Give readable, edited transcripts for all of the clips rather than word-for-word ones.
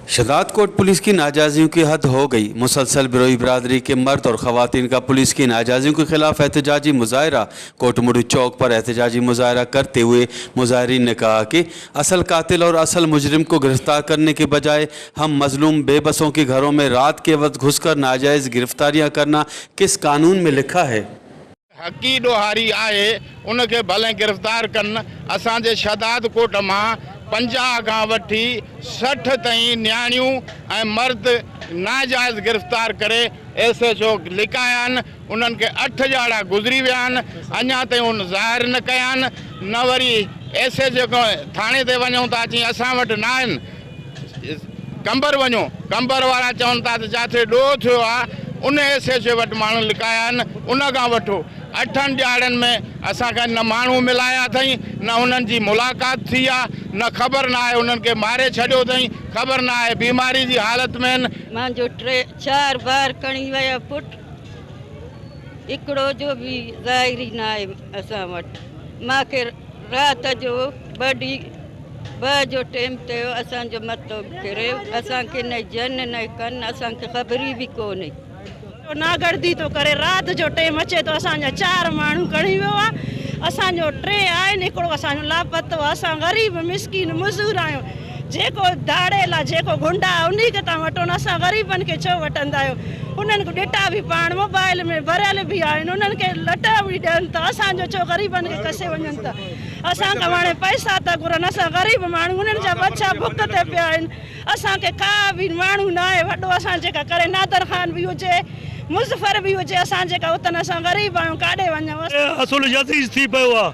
शदादकोट police की नाजायज़ियों की हद हो गई। मुसलसल बिरोही बरादरी के मर्द और ख़वातीन का पुलिस की नाजायज़ियों के खिलाफ एहतजाजी मुजाहरा। कोटमुड़ी चौक पर एहतजाजी मुजाहरा करते हुए मुजाहरीन ने कहा कि असल कातिल और असल मुजरिम को गिरफ्तार करने के बजाय हम मजलूम बेबसों के घरों में रात के वक्त घुसकर नाजायज़ गिरफ्तारियाँ करना किस कानून में लिखा है। حقي ڏوهاري آهي ان کي ڀلي گرفتار ڪن، اسان جي شهداد ڪوٽ مان 50 کان وٺي 60 تائين نياڻيون ۽ مرد ناجائز گرفتار ڪري ايس ايڇ او لڪايا آهن، انهن کي اٺ ڄاڙا گذري ويا آهن اڃا تائين ان ظاهر نه ڪيا آهن نه وري ايس ايڇ او ٿاڻي تي وڃون ٿا چين اسان وٽ نه آهن. قمبر وڃو، قمبر وارا چون ٿا ته جاٿي ڏوهه ٿيو آ ان ايس ايڇ او وٽ ماڻهو لڪايا آهن ان کان وٺو. اٺن ڏهاڙن ۾ اسان کي نه ماڻهو ملايا اٿئين نه انهن جي ملاقات ٿي آ، نه خبر نه آهي انهن کي ماري ڇڏيو اٿئين، خبر نه آهي بيماري جي حالت ۾ آهن. مانجو ٽي چار ٻار کڻي ويا پٽ هڪڙو جو به ظاهر ئي ناهي اسان وٽ. مانکي رات جو ٻه ڏينهن ٻه جو ٽيم ٿيو اسان جو مٿو ڦريو اسان کي نه جن نه ڪن اسان کي خبر ئي به ڪونهي. ناگردي ٿو ڪري رات جو ٽيم اچي ٿو اسان جا چار ماڻهو کڻي ويو آ اسان جو ٽي آهن هڪڙو اسان جو لاپتو آ اسان غريب مسڪين مزور آهيون جيڪو ڌاڙيل آ جيڪو غنڊا آ انهي کي توهان وٺو نه اسان غريبن کي ڇو وٺندا آهيو انهن کي ڏٽا به پاڻ موبائل ۾ ڀريل به آهن انهن کي لٽ به ڏين ٿا اسان جو ڇو غريبن کي کسي وڃن ٿا اسان کان هاڻي پئسا ٿا گهرن اسان غريب ماڻهو انهن جا ٻچا بک تي پيا آهن اسان کي ڪا به ماڻهو نه آهي وڏو اسان جيڪا ڪري نادر خان به هجي مظفر به هجي اسان جيڪا اتن اسان غريب آهيون ڪاڏي وڃون. اصل يزيد ٿي پيو آ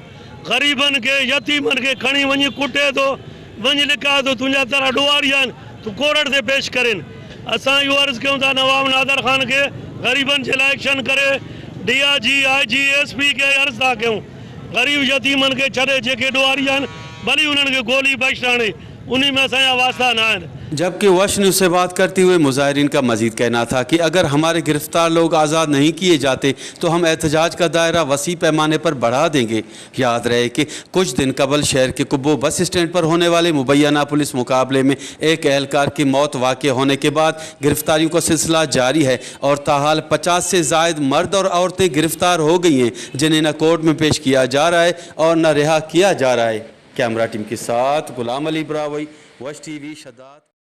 غريبن کي يتيمن کي کڻي وڃي ڪٽي ٿو وڃ لڪاء ٿو تنهنجا ترا ڏوهاري آهن تون ڪورٽ تي پيش ڪرين اسان اهو عرض ڪيون ٿا نواب نادر خان کي غريبن جي لاء ايڪشن ڪري D I G I G S P کي عرض ٿا ڪيون غريب يتيمن کي ڇڏي جيڪي ڏوهاري آهن ڀلي انهن کي گولي بخش آڻي انهي ۾ اسان جا واسطا نه آهن. जबकि वश न्यूज़ से बात करते हुए मुजाहिरीन का मजीद कहना था कि अगर हमारे गिरफ्तार लोग आज़ाद नहीं किए जाते तो हम एहतजाज का दायरा वसी पैमाने पर बढ़ा देंगे। याद रहे कि कुछ दिन कबल शहर के कुब्बो बस स्टैंड पर होने वाले मुबैना पुलिस मुकाबले में एक एहलकार की मौत वाक़ होने के बाद गिरफ्तारियों का सिलसिला जारी है और ताहाल 50 से ज़ायद मर्द और औरतें गिरफ्तार हो गई हैं, जिन्हें न कोर्ट में पेश किया जा रहा है और न रिहा किया जा रहा है। कैमरा टीम के साथ गुलाम अली ब्रावई, वश टीवी, शदाद।